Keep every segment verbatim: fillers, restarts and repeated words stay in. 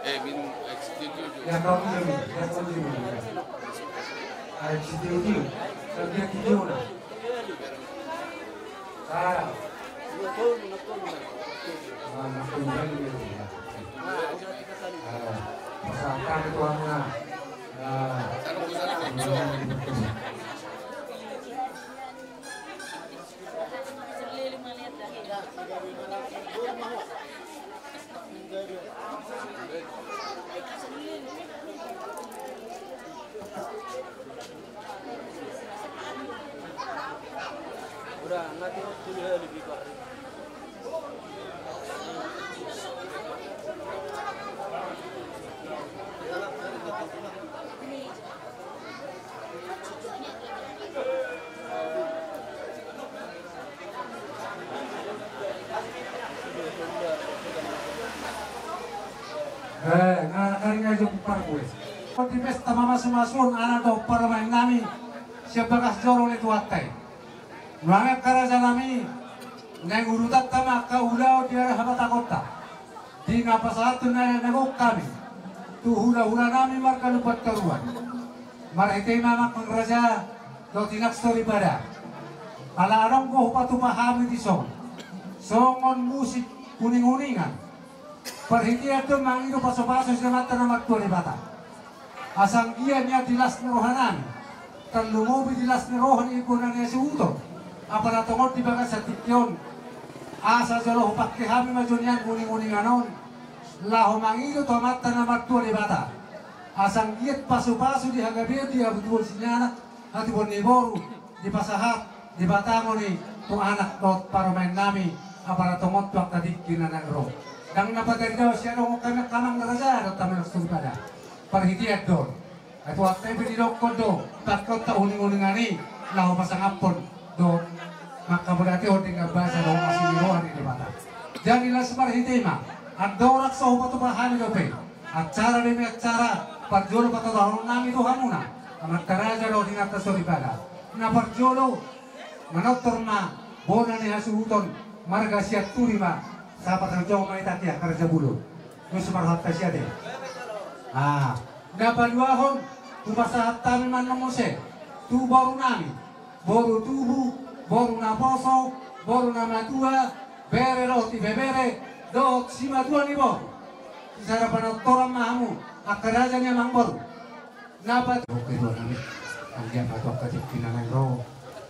Eh, minum air putih dulu. Ya, kau minum, ya, kau minum. Air putih dulu. Kau dia tidur lah. Ah. Ah, makan dulu, ya. Ah, masakan itu, Mak. Ah. Eh, nga, nga, nga, jom parkue. Di pesta mamasumasu anak dohot parumaen nami sian bagas joro ni Tuhanta i. Nuaeng angka raja nami, naeng urutanta ma angka ulaon di ari habatahonta. Di na pasahathon na, na gok hami tu hulahula nami marga Lumbantoruan. Marhite i ma, amang raja dohot inang soripada, ala adong do hupatupa hami dison songon musik uninguningan. Parhitean do mangido pasupasu sian Amanta na martua Debata. Asa anggiat nian di las ni roha nami, tarlumobi di las ni roha ni inggona ni hasuhuton, apala tongon di bagasan tingki on, asa jolo hupangke hami ma jo nian uninguningan on laho mangido tu Amanta na martua Debata. Asa anggiat pasupasu di hagabeon, di hatubuan ni anak, hatubuan ni boru, dipasahat, dipatangi i tu anak dohot parumaen nami, apala tongon tu angka tingki na naeng ro. Ndang na pataridaon sian on hami angka amang raja dohot amang soripada. Parhitean do on. Ai Tuhanta i pe didokkon do, pangkeonta uninguningan i laho pasangaphon dohot manghamuliateihon denggan basa dohot asi ni roha ni Debata. Jadi laos marhite i ma, andorang so hupatupa hami dope acara demi acara, parjolo patupahonon nami tu hamuna amanta raja dohot inanta soripada. Na parjolo, manortor ma bona ni hasuhuton marga Sianturi ma, sahat tu jolo ma hita, angka raja bulung. Nunga marhata siate. Ah, na paduahon, hupasahat hami ma annon muse tu boru nami, boru tubu, boru naposo, boru namatua, bere dohot ibebere dohot simatua ni boru. Sisada panortoran ma hamu angka raja ni amangboru. Na pat- Oke, tuan nami. Anggiat ma tu angka tingki na naeng ro,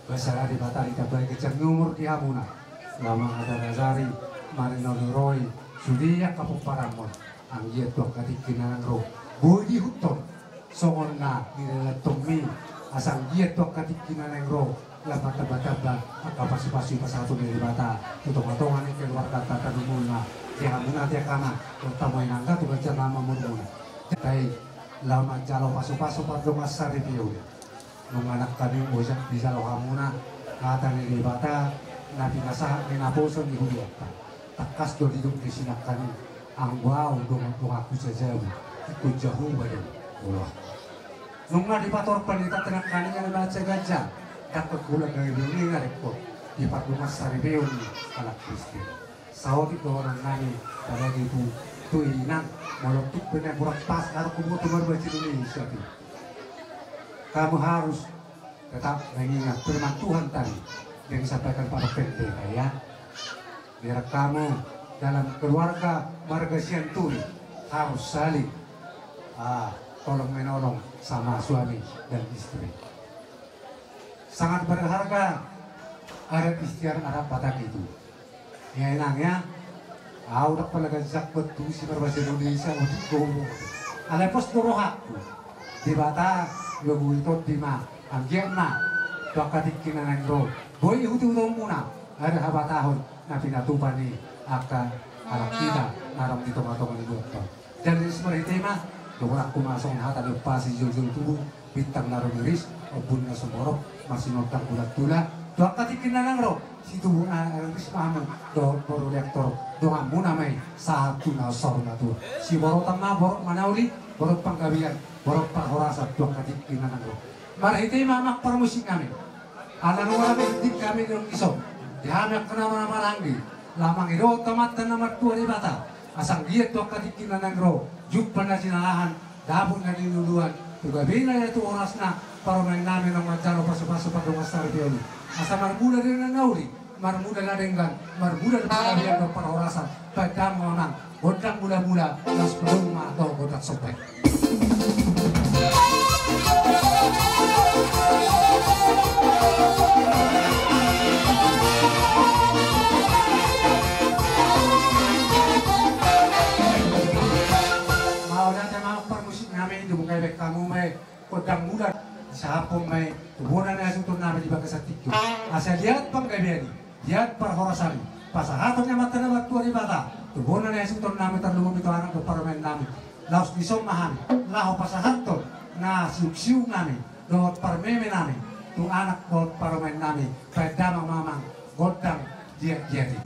basa Debata ditambai ganjang ni umur di hamuna, laho mangajarajari, marinoniroi sude angka pomparanmon. Anggiat tu angka tingki na naeng ro boi diihuthon songon na nilehonmi, asa anggiat tu angka tingki na naeng ro lam martambatamba angka pasupasu pasahaton ni Debata tu tongatonga ni keluarganta, tarlumobi ma di hamuna angka ama dohot ama inang, tu ganjang na mamormuna. Jadi laho manjalo pasupasu pardongan saripeon. Nunga nangkaning ojak dijalo hamuna hata ni Debata na pinasahat ni naposo ni hurianta. Tangkas do didok disi nangkaning, anggo ahu dongan, donganku sajabu, ingkon jahoba do goarna. Nunga dipatorang hita nangkaning, ala mansai ganjang, ndang hula gabe ni na rengkot di pardongan saripeon ni halak Kristen. Saotik dohonon nami, apalagi tu, tu inang, molo tung pe na kurang pas, harus kuboto marbaca Indonesia tu. Kamu harus tetap mengingat firman Tuhan tadi yang disampaikan Pak Pendeta, ya. Biar kamu dalam keluarga marga Sianturi harus saling, ah, tolong menolong sama suami dan istri. Sangat berharga adat istiadat adat Batak itu. Ya, inang, ya. Ahu ndang pala ganjang bantusi marbahasa Indonesia, udik gogo. Alai pos do rohangku. Debata, lobi tondi ma, anggiat ma tu angka tingki na naeng ro boi iihutihut hamuna adat habatahon na pinatupa ni angka halak hita na adong di tongatonga ni luat on. Jadi marhite i ma, dohononku ma songon hata ni umpasa, jolo-jolo tubu bintang na rumiris, ombun na sumorop, marsinondang bulan tula tu angka tingki na naeng ro. Situbu na riris ma hamu dohot boru lektor, donganmuna ma i sahat tu na saur matua. Siborotan ma borok manauli, borok panggabean, borok parhorasan tu angka tingki na naeng ro. Marhite i ma, amang parmusik nami, ala nunga rame tingki hami di on dison, di hami angka na marhahamaranggi. Lamang i dohot Amanta na martua Debata, asa anggiat tu angka tingki na naeng ro, jumpang na jinalahan, dapot na niluluan, tu gabena ia tu horasna, parumaen nami naung manjalo pasupasu pardongan saripeon i. Asa marmula dengan na uli, marmula na denggan, marmula dengan na denggan parhorasan, baen damang amang, gondang mulamula, laos dung ma dohot gondang sombay. Mauliate ma parmusik nami, dung gabe hamu ma i gondang mula, disahaphon ma i tu bona ni hasuhuton nami di bagasan tingki on. Asa liat panggabean i, liat parhorasan i, pasahaton ni Amanta na martua Debata tu bona ni hasuhuton nami, tarlumobi tu anak dohot parumaen nami. Laos dison ma hami laho pasahathon na siuk-siuk nami dohot parmeme nami tu anak dohot parumaen nami. Baen damang ma amang gondang dia dia di.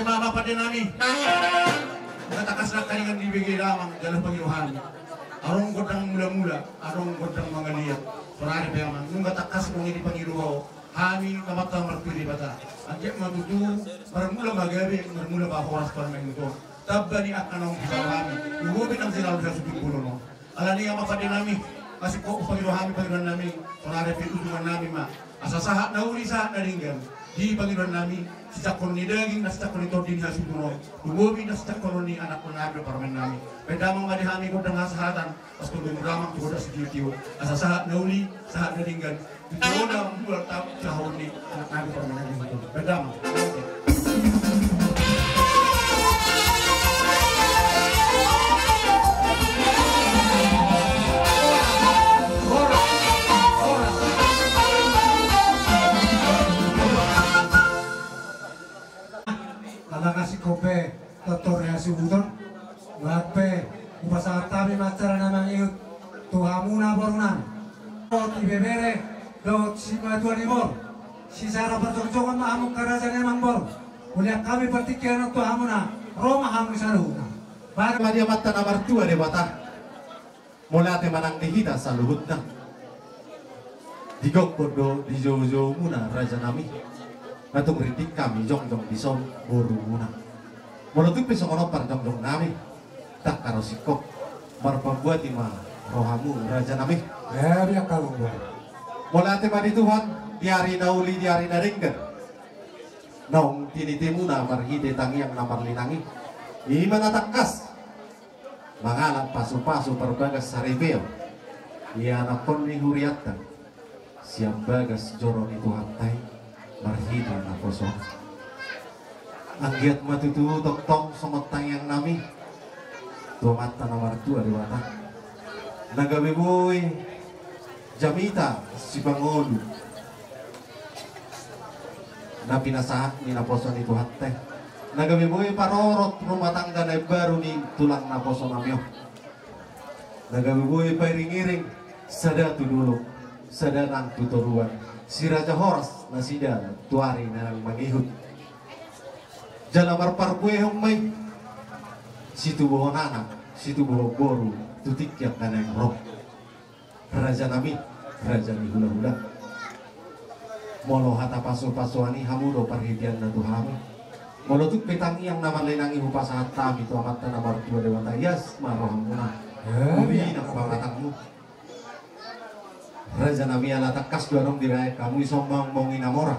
Amang pande nami, nunga tangkas nangkaningan dibege damang jala pangido hami. Adong gondang mulamula, adong gondang mangaliat. Saonari pe amang, nunga tangkas bongi dipangido ho hami na martua martua Debata. Anggiat ma tutu marmula ma gabe, marmula ma horas parumaen i. Tamba ni angka naung hujaha hami, lumobi nang sinalu sasumping bolon on. Alani i amang pande nami, asa singkop hupangido hami pangidoan nami, saonari pe udutan nami ma. Asa sahat na uli sahat na denggan di pangidoan nami, sijangkon ni daging na sijangkon ni tondi ni hasuhuton on, lumobi na sijangkon ni anak nami dohot parumaen nami. Baen damang ma di hami gondang hasahatan, asa tondongmu damang tu gondang sitio-tio. Asa sahat na uli sahat na denggan. Di jolo na mual taon jahon ni anak nami parumaen nami. Baen damang. Ala nunga singkop pe tortor ni hasuhuton, laos pe hupasahat hami ma acara na mangihut tu hamuna boru nami. Dohot ibebere dohot simatua ni boru, sisada parjongjongan ma hamu angka raja ni amang boru. Hulean hami partingkian on tu hamuna, ro ma hamu saluhutna. Baen ma di Amanta na martua Debata. Mauliate ma nang di hita saluhutna. Digokhon do dijoujoumuna raja nami, na tung rintik hami jongjong dison borumuna. Molo tung pe songon on parjongjong nami, ndang haro singkop, marpambuati ma rohamu raja nami. Eh, biar kau. Mauliate ma di Tuhan, di ari na uli, di ari na denggan, naung tinitimuna marhite tangiang na marlinang i. I ma na tangkas mangalap pasupasu parbagas saripeon, ianakhon ni hurianta sian bagas joro ni Tuhanta i. Marhite naposo. Anggiat ma tutu tongtong songon tangiang nami tu Amanta na martua Debata. Na gabe boi jamita sipangolu na pinasahat ni naposo ni Tuhanta i. Na gabe boi parorot rumah tangga na imbaru ni tulang naposo nami on. Na gabe boi pairing-iring sada tu dolok, sada nang tu toruan, si Raja Horas nasida tu ari na naeng mangihut. Jala marparbuehon ma i situbuhon anak, situbuhon boru tu tingki angka naeng ro. Raja nami, raja ni hula-hula. Molo hata pasu-pasuan i hamu do parhiteanna tu hami. Molo tung pe tangiang na marlenang i hupasahat hami tu Amanta na martua Debata, ias ma rohamuna. Amin. Uli nang pamatangmu. Raja nami, ala tangkas do adong dibaen hamu i sombang bongi na mora.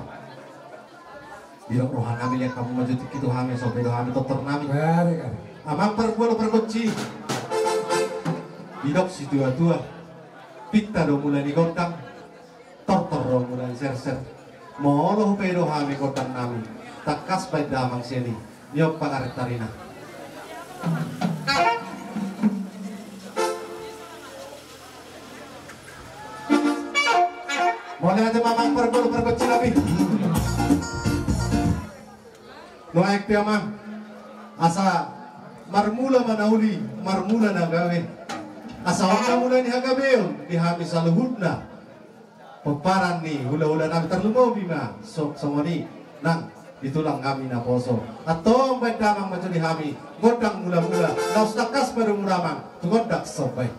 Didok roha nami, lean hamu ma jo tingki tu hami, asa hupedo hami tortor nami. Baik, baik. Amang pargual pargonsi. Didok situa-tua. Pinta do mula ni gondang. Tortor do mula ni serser. Molo hupedo hami gondang nami, tangkas baen damang sian i. Niop pangaret tarina. Mauliate ma amang pargual pargonsi nami. Nuaeng pe amang, asa marmula ma na uli, marmula na gabe. Asa on ma mula ni hagabeon di hami saluhutna. Pomparan ni hula-hula nami, tarlumobi ma so, songon i nang di tulang hami naposo. Antong baen damang ma jo di hami gondang mula-mula, laos tangkas ma domu damang tu gondang somba i.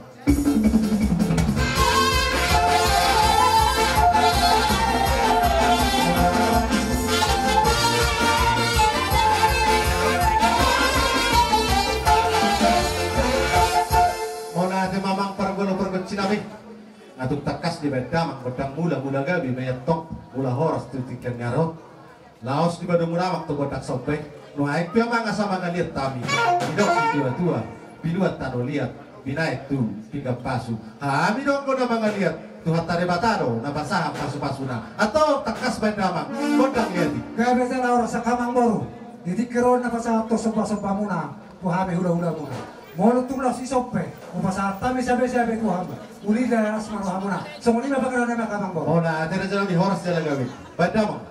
Mauliate ma amang pargual pargonsi nami. Nga tung tangkas dibaen damang gondang mula, mula gabe ma i antong, mula horas tu tingki ni ari on. Laos dibaen domu damang tu gondang somba i. Nuaeng pe amang asa mangaliat hami. Didok situa-tua, pinuat tano liat, binaen tu pinggan pasu. Hami do anggo na mangaliat, Tuhanta Debata do na pasahat pasu-pasuna. Antong tangkas baen damang gondang liat i. Gabe jala horas angka amang boru. Di tingki on na pasahat somba-sombamuna tu hami hula-hulamuna. Molo tung laos dison pe hupasahat hami sabe-sabe tu hamu, uli jala las ma rohamuna. Songon i ma pangidoan nami angka amang boru. Mauliate raja nami, horas jala gabe. Baen damang.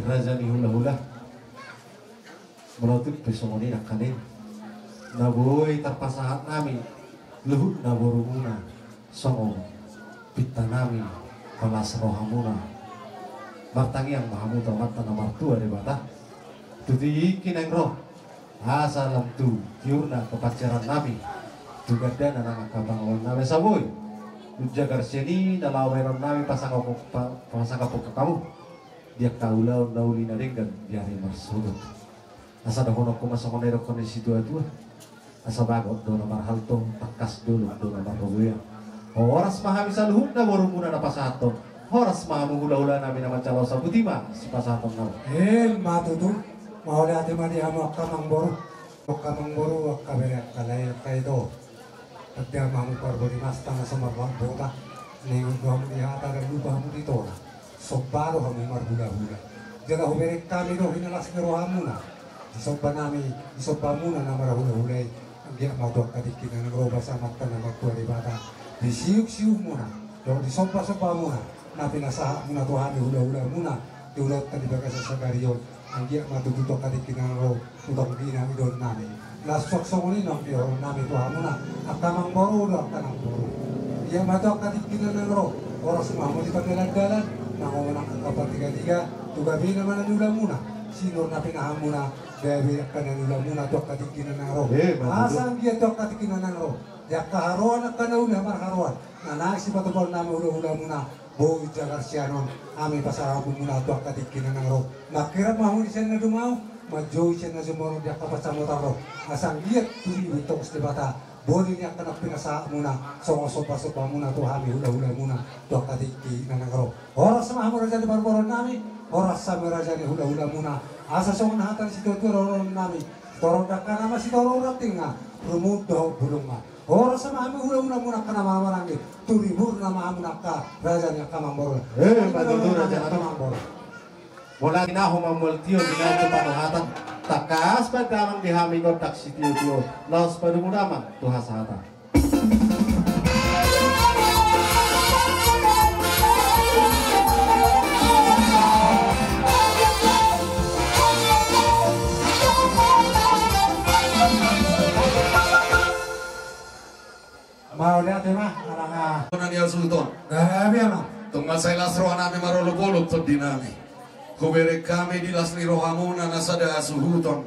Raja ni hulahula. Molo tung pe songon i nangkaning na boi tarpasahat nami luhutna borumuna songon pinta nami, palas rohamuna. Martangiang ma hamu tu Amanta na martua Debata tu tingki na naeng ro, asa lam tu tiurna tu panseran nami, tu gandana nang angka panganon nami, asa boi unjagar sian i na laho bahenon nami pasangap, pa-, pasangap hamu di angka ulaon na uli na denggan di ari marsogot. Asa dohononku ma songon na nidokkon ni situatua: Asa bagot do na marhalto, tangkas dolok do na marrobean. Horas ma hami saluhutna borumuna na pasahathon. Horas ma hamu hulahula nami na manjalo, sahat ma sipasahaton nami. Emma tutu. Mauliate ma di hamu angka amangboru. Angka amangboru, angka bere, angka lae, angka ito. Tanda ma hamu parbodimasta na so marbota. Ningot do hamu di hata, ndang lupa hamu di tola. Somba do hamu marhulahula. Jala hubereng hami do hinalas ni rohamuna. Disomba nami, disombamuna na marhulahula i. Anggiat ma tu angka tingki na naeng ro basa Amanta na martua Debata disiuksiumuna dohot disombasombamuna na pinasahatmuna tu hami hulahulamuna di ulaonta di bagasan sadari on. Anggiat ma tutu tu angka tingki na naeng ro tu tonggina idaon nami. Laos suang songon i nang di horong nami tu hamuna angka amangboru dohot angka namboru. Ia ma tu angka tingki na naeng ro, horas ma hamu di panggalan dalan, mangomo nang angka partigatiga, tu gabe na mananiulamuna, sinur na pinahanmuna, gabe angka naniulamuna tu angka tingki na naeng ro. Eh, ma tutu. Asa anggiat tu angka tingki na naeng ro, di angka haroan angka na uli marharoan na naeng sipatupaon nami hulahulamuna, boi jagar sian on hami pasahatonmuna tu angka tingki na naeng ro. Mangkirap ma hamu di sian na dumau, manjou sian na jumolo di angka pansamotan ro. Asa anggiat tu ribu itongos Debata boli ni angka na pinasahatmuna songon sombasombamuna tu hami hulahulamuna tu angka tingki na naeng ro. Horas ma hamu raja ni parboruon nami, horas hamu raja ni hulahulamuna. Asa songon hata ni situatua dohonon nami: Sitorop dangka nama sitorop rantingna, rumun dohot bulungna. Horas ma hamu hulahulamuna angka na marhahamaranggi, turi burna ma hamu angka raja ni angka amangboru. Eh, ma tutu raja ni angka amangboru. Molo tina ho mamual tio di na tu panuhatan, tangkas ma damang di hami gondang sitiotio, laos padomu damang tu hasahatan. Mauliate ma, alana. Bona ni hasuhuton. Gabe ma. Tung mansai las roha nami marolopolop tondi nami. Hubereng hami di las ni rohamuna na sada hasuhuton.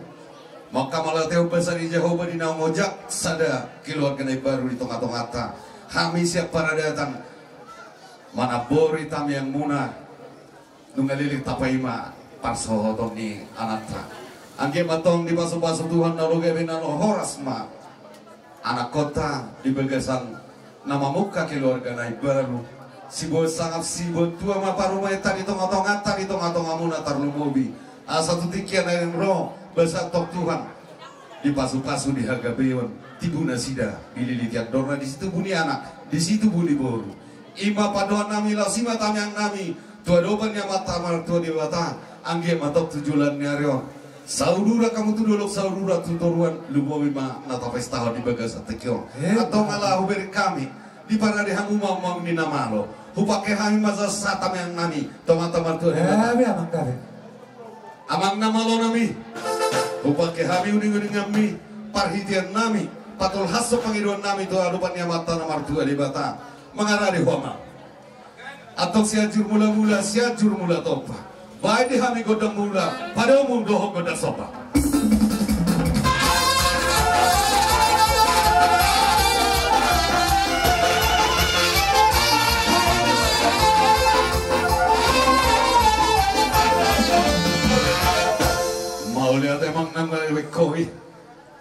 Mangkamatehon basa ni Jahowa di naung ojak sada keluarga na imbaru di tongatonganta. Hami sian paradatan manambori tamiangmuna. Nunga leleng tapaima parsohoton ni anakta. Anggiat ma tong dipasupasu Tuhan na olo gabe na olo horas ma anakkonta di bagasan na mamungka keluarga na imbaru. Siboan sangap siboan tua ma parumaenta di tongatonganta, di tongatongamuna tarlumobi. Asa tu tingki na naeng ro basa tong Tuhan dipasupasu di hagabeon, tibu nasida dililiti andorna, disi tubu ni anak, disi tubu ni boru. I ma pandohan nami, laos i ma tamiang nami tu adopan ni Amanta Martua Debata. Anggiat ma tong tu joloan ni ari on sauduran hamu tu dolok, sauduran tu toruan, lumobi ma na tapestahon di bagasan tingki on. Eh, antong ala hubereng hami, diparade hamu ma umaung ni na malo. Hupangke hami ma jasa tamiang nami tu Amanta Martua Debata. Eh, be, amang kami. Amang na malo nami, hupangke hami uninguninganmi, parhitean nami, patolhashon pangidoan nami tu adopan ni Amanta na Martua Debata. Mangarade ho amang. Antong Sianjur Mulamula, Sianjur Mulatompa. Baen di hami gondang mula, padomu dohot gondang somba. Mauliate amang na mangalean hami.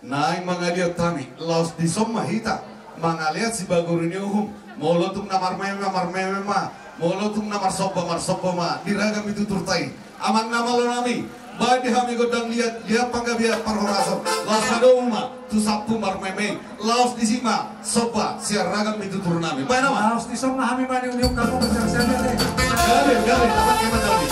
Naeng mangalean hami, laos dison ma hita mangalean sibagoru ni uhum. Molo tung na marmeme ma, marmeme ma. Molo tung na marsomba, marsomba ma di ragam ni tuturta i. Amang na malo nami, baen di hami gondang liat, liat panggabean parhorason. Laos padomu ma tu sampu marmeme i, laos disi ma somba sian ragam ni tutur nami. Baen amang. Laos dison ma hami maniuniuk hamu. Gabe, gabe, dapat keman gabe.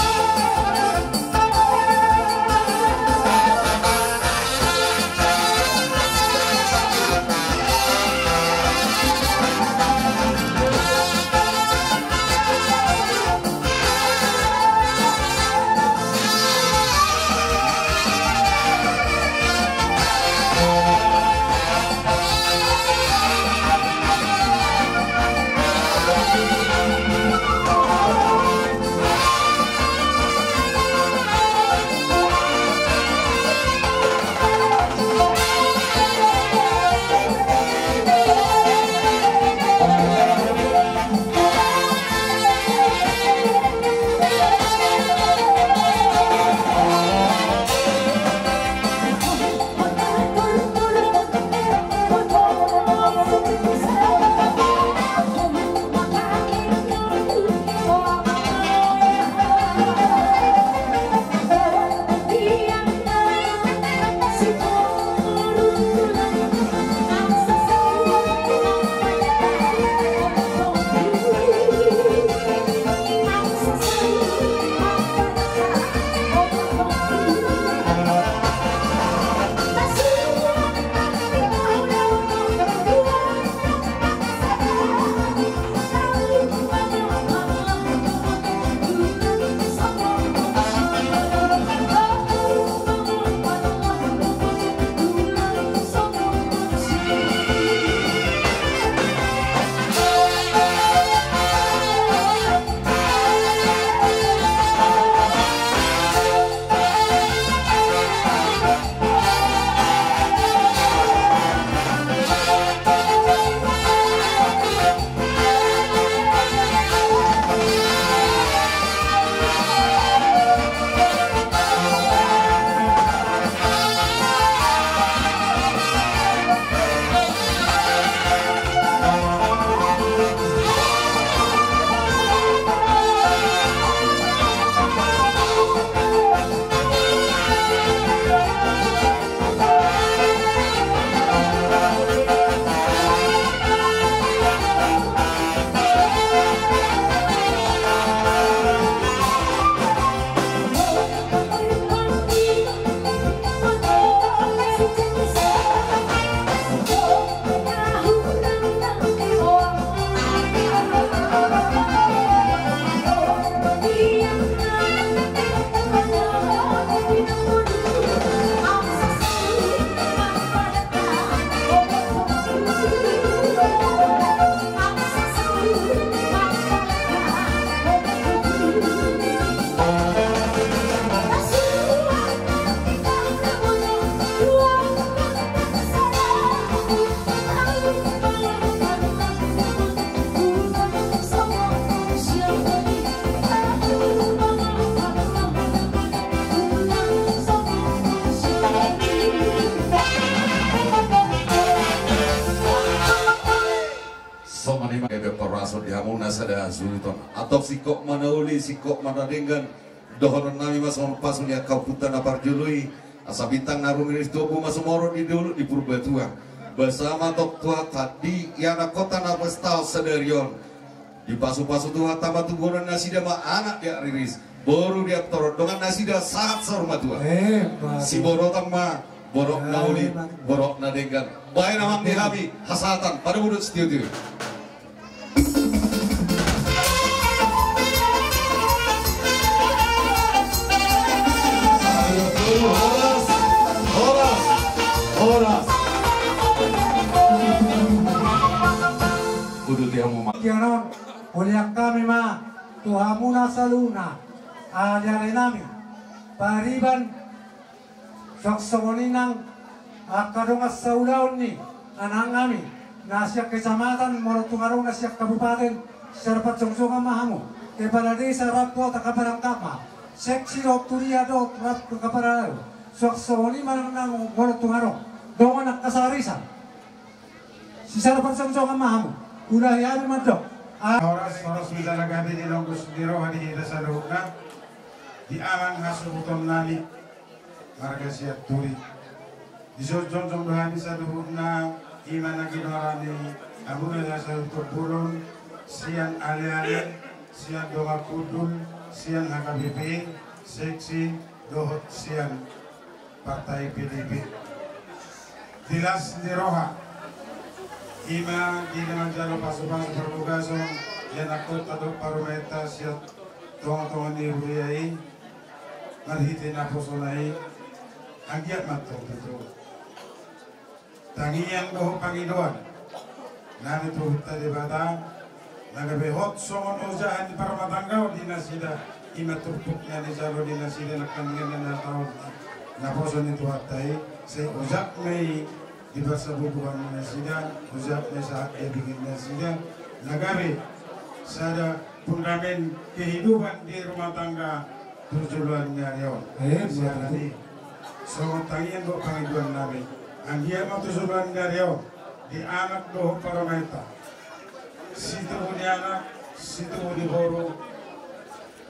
Sada hasuhuton. Antong singkop ma na uli, singkop ma na denggan. Dohonon nami ma songon pasu ni angka ompunta na parjolo i. Asa bintang na rumiris tu ompu ma sumorop di dolok di Purbatua. Basa ma antong Tuhanta di ianakhonta na pos taon sadari on. Dipasupasu Tuhanta ma tubuhon nasida ma anak di riris, boru di toru, dongan nasida sahat saur matua. Eh, bagus. Siborotan ma borok na uli, eh, bagus, borok na denggan. Baen amang di hami hasahatan, pada budut sitio-tio. Horas, horas, horas. Uduti hamu ma. Ia non, mauliate hami ma tu hamuna saluhutna, ale-ale nami, pariban, suang songon i nang angka dongan saulaon ni anaknami na sian kecamatan Morotungarong, na sian kabupaten, sisada parjongjongan ma hamu, kepala desa rap dohot angka barangkama, seksi dohot huria dohot rap angka parau, suang songon i ma nang Morotungarong, dongan angka sarisan. Sisada parjongjongan ma hamu. Ulahi hami mandok. A- Horas, horas ma jala gabe di lombu ni roha di hita saluhutna. Di amang hasuhuton nami marga Sianturi. Dison jongjong do hami saluhutna, i ma na ginorani hamuna na sahuton bolon, sian ale-ale, sian dongan hundul, sian H K B P, seksi, dohot sian Partai P D I P. Di las ni roha, i ma di na manjalo pasupasu parbagason, ianakhonta dohot parumaenta sian tongatonga ni huria i, marhite naposona i, anggiat ma antong tutu tangiang dohot pangidoan nami tu Tuhanta Debata, na gabe hot songon ojahan ni parrumatanggaon di nasida, i ma turpuk na nijalo di nasida nangkaningan na taon naposo ni Tuhanta i, sai ojak ma i di parsabubuhan ni nasida, ojak ma i sahat di abingan nasida, na gabe sada pundamen kehidupan di rumah tangga tu joloan ni ari on. Eh, sian betul. Nami songon tangiang dohot pangidoan nami, anggiat ma tu joloan ni ari on, di anak dohot parumaenta, situbu ni anak, situbu ni boru,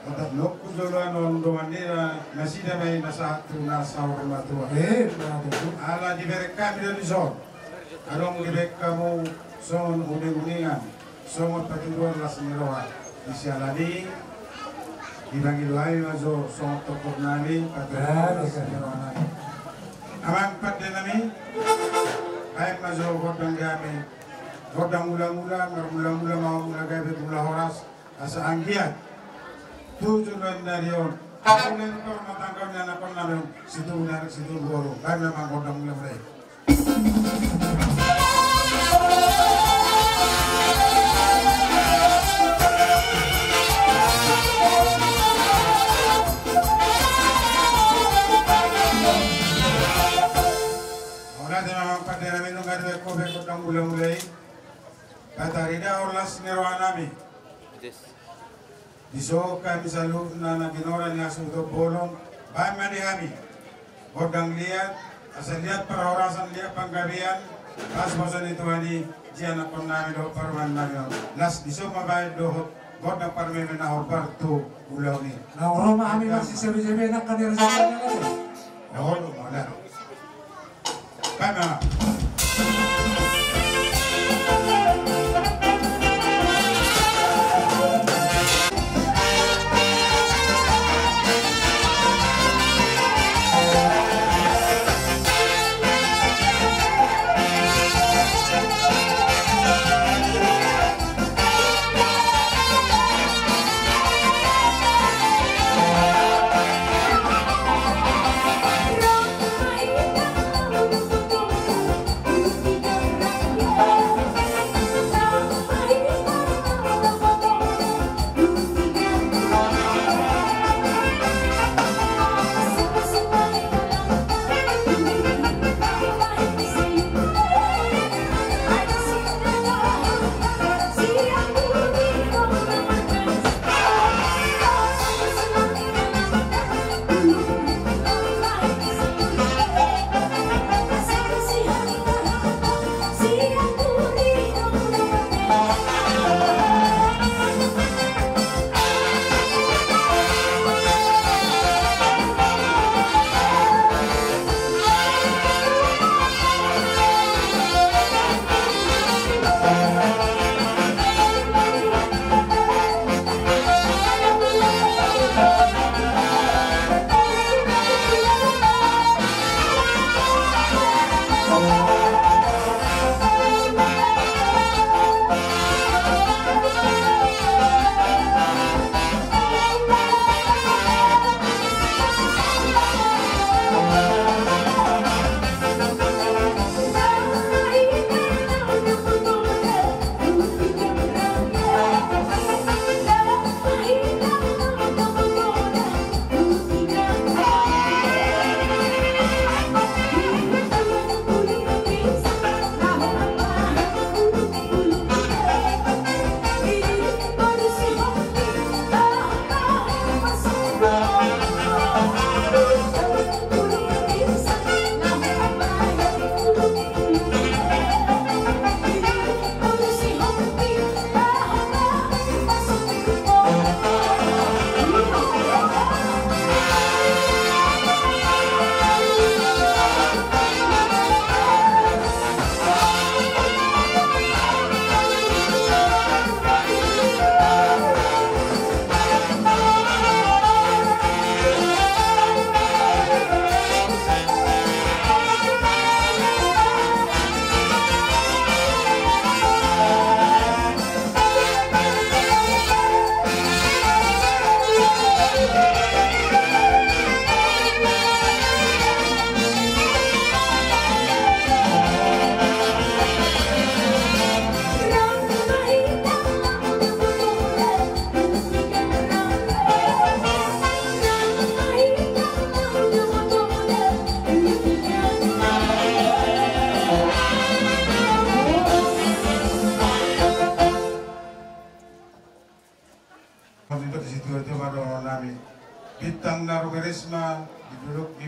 otak nokku joloan on dongan nira, nasida ma i na sahat tu na saur matua. Eh, betul. Ala dibereng hami do dison, adong dibereng hamu songon uninguningan, songon patuduhon las ni roha. Di siala ni i, dipangido hami ma jo songon tompok nami, patuduhon las ni roha nami. Amang pande nami, baen ma jo gondang di hami, gondang mulamula, marmulamula ma mula gabe mula horas, asa anggiat tu joloan ni ari on, mula ni parrumatanggaon ni anakhon nami on, situbu ni anak situbu ni boru, baen ma amang gondang mulamula i. Mauliate ma amang pande nami, nunga dibaen ho be gondang mulamula i. Pataridahon las ni roha nami. Yes. Dison hami saluhutna na ginora ni hasuhuton bolon, baen ma di hami gondang liat, asa liat parhorasan, liat panggabean, pasupasu ni Tuhan i di anakhon nami dohot parumaen nami on. Las dison ma baen dohot gondang parmeme na hombar tu ulaon i. Na ro ma hami marsisebi-sebi nangkin i. Olo ma.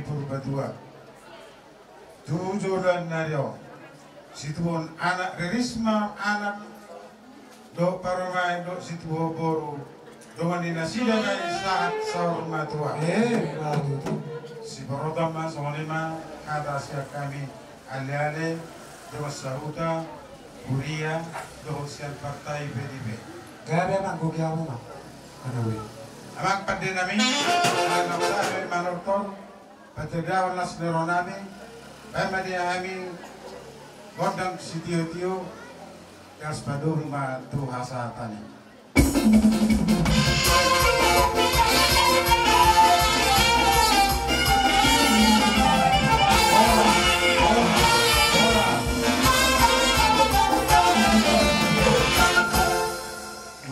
Purbatua. Tu joloan ni ari on, situbuhon anak, riris ma anak dohot parumaen dohot situbuhon boru, dongan ni nasida nai sahat saur matua. Eh, baru tu. Siparotan ma songon i ma hata sian hami, aleale, dongan sahuta, huria, dohot sian partai P D I P. Gabe amang, goki hamu ma. Amang pande nami, amang pande manortor. Patedahon las ni roha nami, baen ma di hami gondang sitiotio, gas padomu ma tu hasahatan i.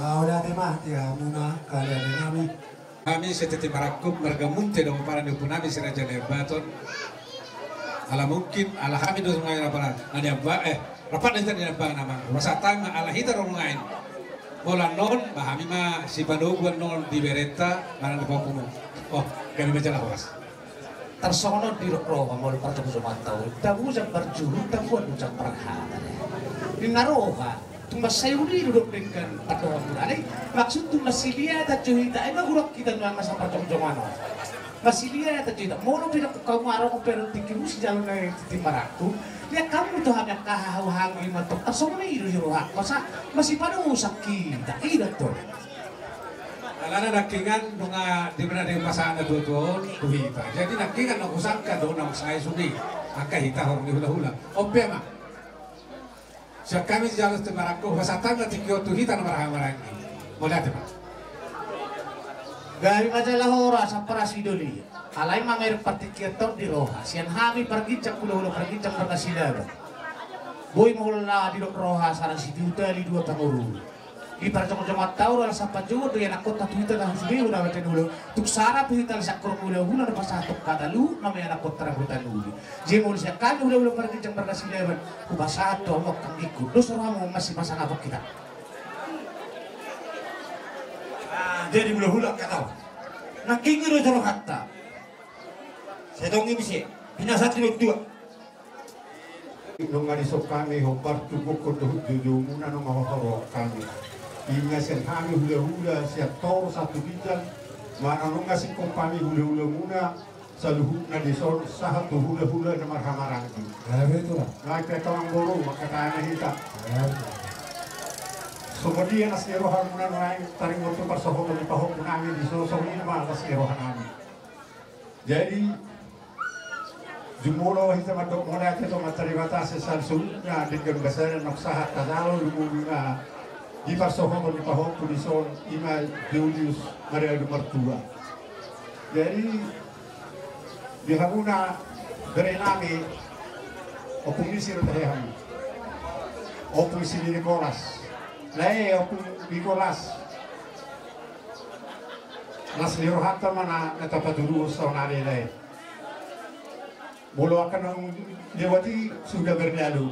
Mauliate ma di hamuna, aleale nami. Hami Siti Marangkup marga Munte, domu paran ni ompu nami si Raja Lebaton. Ala mungkin, ala hami do songon i, apala na di amba, eh, rapat na hita di amba nama. Masa tama ala hita do songon i. Molo annon, ba hami ma sipanogu annon di berenta, manang di pahompu. Oh, gabe ma jala horas. Tarsongon on didok roha molo parjongjongan taon, tabusan parjulu, tabusan bujang parhata. Ninna roha. Tung mansai uli do dok denggan pandohan muna i, maksud tung mansiliatan jo hita, ai ma hudok hita nuaeng masa parjongjongan on. Mansiliatan jo hita, molo pe dok hamu adong pe dok tingki musi jalo na i Siti Marangkup, liat hamu tu hami angka hahauhang i ma tong, tarsongon i do di rohangku, asa masipadosak hita, i do tong. Alana nangkingan nunga di mana di pasahat na tuatua on tu hita. Jadi nangkingan na husangka do na sai suni angka hita horong ni hulahula. On pe ma. Sian hami jalo Siti Marangkup, pasahatanna tingki on tu hita na marhahamaranggi. Mauliate ma. Gabe ma jala horas, sampara sidoli. Alai mamereng partingkian taon di roha. Sian hami parginjang hulahula parginjang marga Silaban. Boi ma holan didok roha sada situtu tali dua pangurupi. Di parjongjongan taon ala sapat jo do ianakhonta tu hita na husudihon na baten ulo. Tuk sada tu hita na sangkor hulahula na pasahathon hata luhut nama ianakhonta na hutanubi. Jemol sian hami hulahula parginjang marga Silaban. Hupasahat tu hamu angka anggingku, dos rohamu masipasangaphon hita. Ah, jadi hulahula angka taon. Nangkin i do jolo hata. Sai tong i muse. Pinasahat ni tua. Nunga dison hami hombar tu gokhon dohot joujou muna nunga huharohahon hami. Ima sian hami hulahula sian toru sahat tu ginjang. Manang nunga singkop hami hulahula muna. Saluhutna dison sahat tu hulahula na marhahamaranggi. Gabe tu ra. Nai pe amangboru, mangkatai ma hita. Gabe tu ra. Songon dia las ni roha muna nuaeng taringot tu parsohoton ni pahompu nami dison, songon i ma las ni roha nami. Jadi jumolo hita mandok mauliate tu Amanta Debata sian saluhutna denggan basa na naung sahat tajalo lumobi ma di parsohoton ni pahompu dison, ima Julius Maria Dumartua. Jadi di hamuna bere nami, Ompung Misir tahe hamu. Ompung Sini Nikolas. Lae Ompung Nikolas. Las ni rohanta ma na tapatuduhon saonari lae. Molo angka naung lewat i sudah berlalu.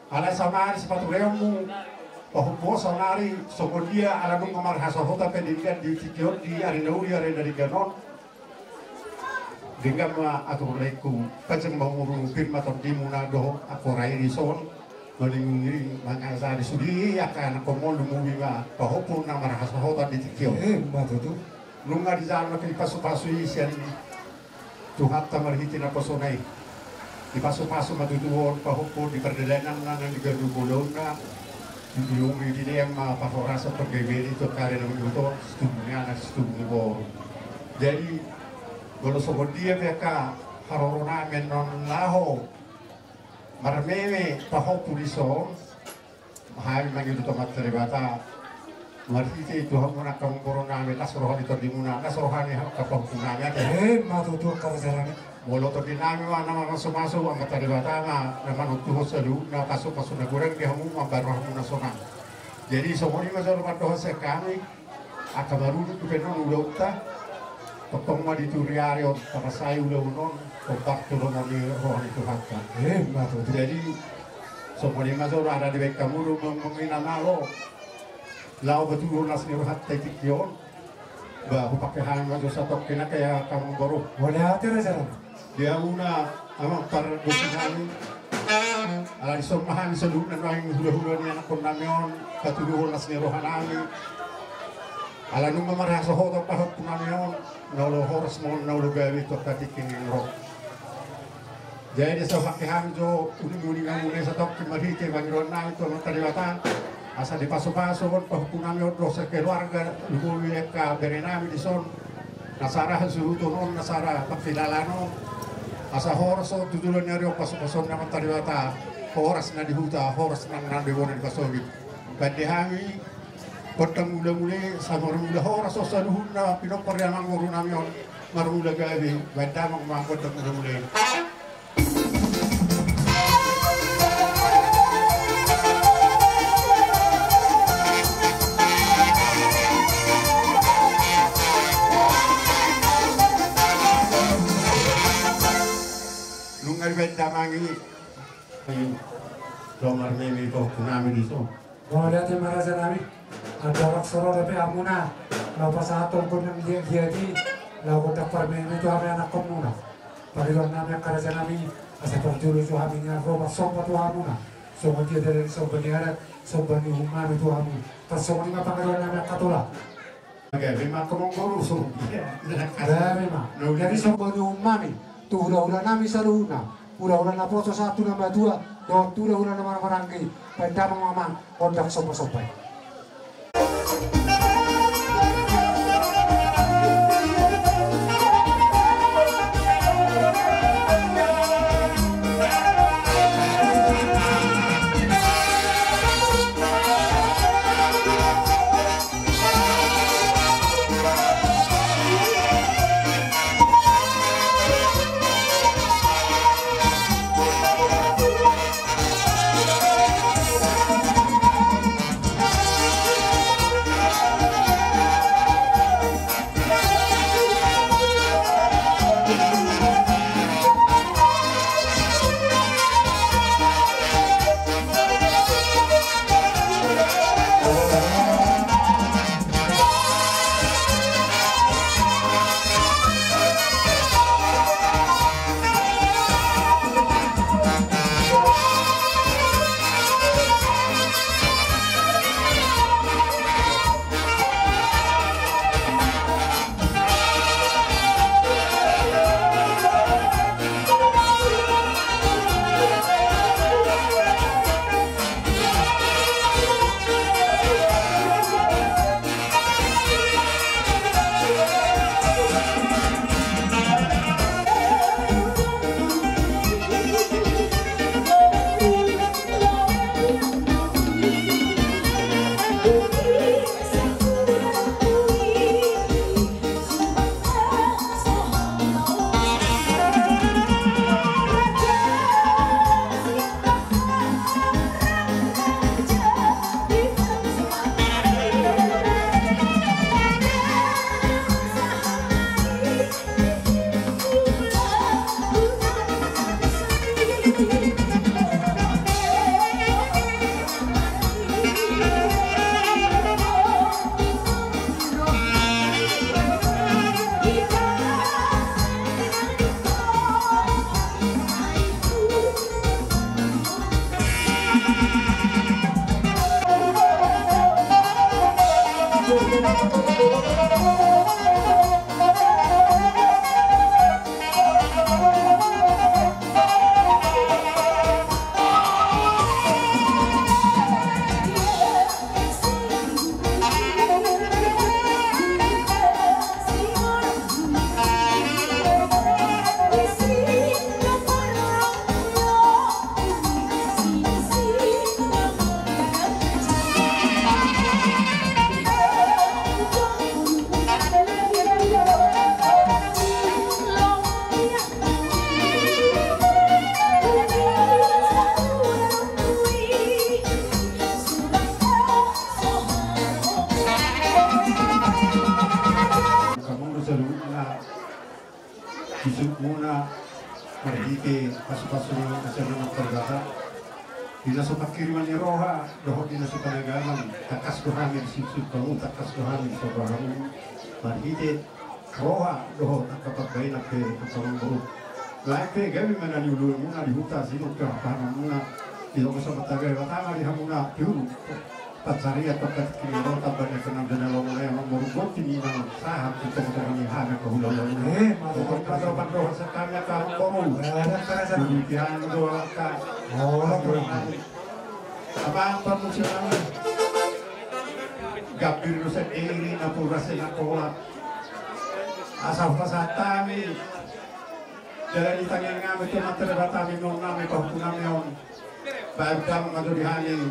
Alai saonari sipatureonmu pahompu on saonari songon dia ala nunga marhasohotan pe denggan di tingki on di ari na uli ari na denggan on. Denggan ma atur laengku, panjang ma umurmu, pir ma tondimuna dohot angka ari dison. Maningiring mangajari sude angka anakkonmu lumobi ma pahompu na marhasohotan di tingki on. Eh, ima tutu. Nunga dijalo nangkin pasupasu i sian Tuhanta marhite naposona i. Dipasupasu ma tutu on pahompu di pardalananna nang di ganup ulaonna. Di ulaonna i dilean ma parhorasan panggabean i tu angka ari na mangihut on, situbu ni anak situbu ni boru. Jadi molo songon dia pe angka haroro nami annon laho marmeme pahompu dison. Hami mangido tu Amanta Debata marhite tu hamuna angka amangboru nami, las roha ni tondimuna, las roha ni angka pahompu nami ate. Eh, ima tutu angka raja nami. Molo tondi nami ma na mamasumasu, Amanta Debata ma na manontuhon saluhutna pasupasu na godang di hamu mambahen rohamuna sonang. Jadi songon i ma jolo pandohan sian hami. Angka marudut dope annon ulaonta. Tongtong ma di turi ari on tapasahat ulaon on, hombar tu lomo ni roha ni Tuhanta. Eh, ima tutu. Jadi songon i ma jolo, ala dibaen hamu do mangina malo laho patuduhon las ni rohanta di tingki on. Ba hupangke hami ma jo satongkin angka amangboru. Mauliate raja. Di hamuna amang pargonsi nami, ala dison ma hami saluhutna nuaeng hulahula ni anakkon nami on, patuduhon las ni roha nami. Ala nunga marhasohotan pahompu nami on, na olo horas ma on, na olo gabe tu angka tingki na ro. Jadi dison hami jo uninguningan muna i satongkin marhite pangidoan nami tu Amanta Debata, asa dipasupasu on pahompu nami on dohot sakeluarga, lumobi angka bere nami dison, na sara hasuhuton on, na sara pangkilalaan on, asa horas on tu joloan ni ari on pasupasu ni Amanta Debata, horas na di huta, horas nang na di bona ni pasogit. Baen di hami gondang mulamula i, sai marmula horas on saluhutna pinompar ni amangboru nami on, marmula gabe, baen damang ma gondang mulamula i. Nunga dibaen damang i, ai, do marmeme pahompu nami dison. Mauliate ma raja nami, andorang so ro dope hamuna, laho pasahathon gondang liatliat i, laho gondang parmeme tu hami anakkonmuna. Pangidoan nami angka raja nami, asa parjolo jo hami nian ro marsomba tu hamuna. Songon dia dalan somba ni adat, somba ni uhum nami tu hamu. Tarsongon i ma pangidoan nami angka tulang. Gabe ma angka amangboru, songon dia. Gabe ma. Jadi somba ni uhum nami tu hulahula nami saluhutna, hulahula naposo sahat tu na matua, dohot tu hulahula na marhahamaranggi, baen damang ma amang gondang sombasomba i. Angka amangboru saluhutna, bisuk muna marhite pasupasu ni Amanta Debata. Di na so pangkirimon ni roha dohot di na so panagaman, tangkas do hami disuksuk hamu, tangkas do hami dison rohamu. Marhite roha dohot angka pambahenan pe, angka amangboru. Lae pe gabe ma na niuluonmuna di huta, sidung pe rapanmuna. Di tongtong so mantagari batama di hamuna tiuru. Pansarian tongkat kinaro tambah na kenang dana lomona yang mamboru gonting inang sahat di tongtong ni hana kahulahula. Eh, mantap. Tongtong pada pandohan setanya karung boru. Ada terasa. Demikian doa ka. Oh, apa, apa musim lama? Gambir do sandiri, napuran si napola. Asa hupasahat hami jala di tangiang nami tu Amanta Debata, nami on nami pahompu nami on. Baen damang ma jo di hami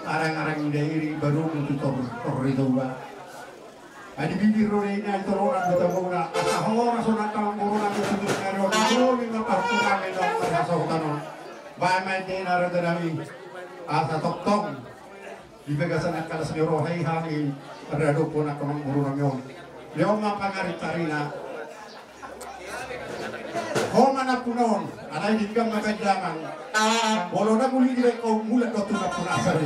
arang-arang ni Dairi, baru tu tor, tor di Toba. Adi bibir do dei na i toronan do tabona. Asa horas on angka mamboru nami tu tingki ari on. Nami ma pahompu nami on, marhasohotan on. Baen ma ende na raja nami. Asa tongtong di bagasan angka las ni roha i hami radophon angka mamboru nami on. Lehon ma pangarit arina. Ho ma nampuna on, alai denggan ma baen damang. Molo na muli dibaen ho, mulak do tu nampuna asar i.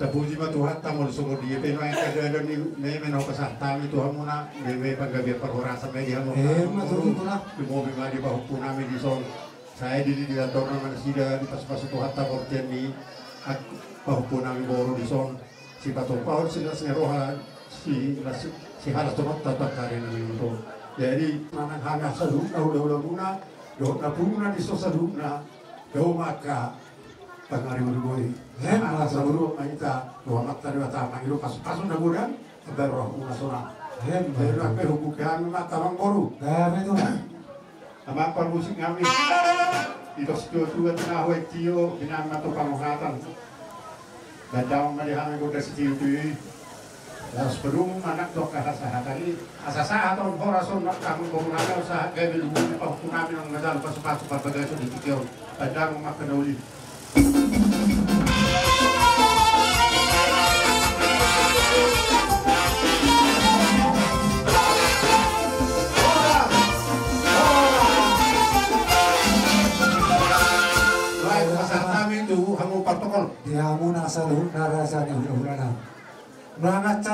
Tapuji ma Tuhanta, molo songon dia pe nuaeng kada-kada ni meme na hupasahat hami tu hamuna, meme panggabean parhorasan ma i di hamu. Eh, ma tutu, Tulang. Lumobi ma di pahompu nami dison. Sai di, di, diandorna ma nasida, dipasupasu Tuhanta bortian ni pahompu nami boru dison. Sipatupaon, silas ni roha, silas, sihalashononta tu angka ari nami on. Jadi manang hami saluhutna hula-hulamuna dohot napuran dison saluhutna, dao ma angka pangaribu-ribu i. Emma tutu. Asa saluhut ma hita tu Amanta Debata mangido pasupasu na godang, asa rohamuna sonang. Emma tutu. Jadi nang pe hubukaan ma hami, amang boru. Gabe, Tulang. Amang parmusik nami. Ito situa-tua tinahu ai tio, binaan ma tu pangohatan. Dandang ma di hami gondang sitio-tio i. Laos padomu ma nang tu angka hasahatan i. Asa sahat on horas on nang tu amang boru nami, asa gabe lumobi pahompu nami na manjalo pasupasu parbagason di tingki on. Dandang ma angka na uli. Baik, pasahat hami tu hamu partokol. Di hamuna saluhutna raja ni hula-hulana. Manganca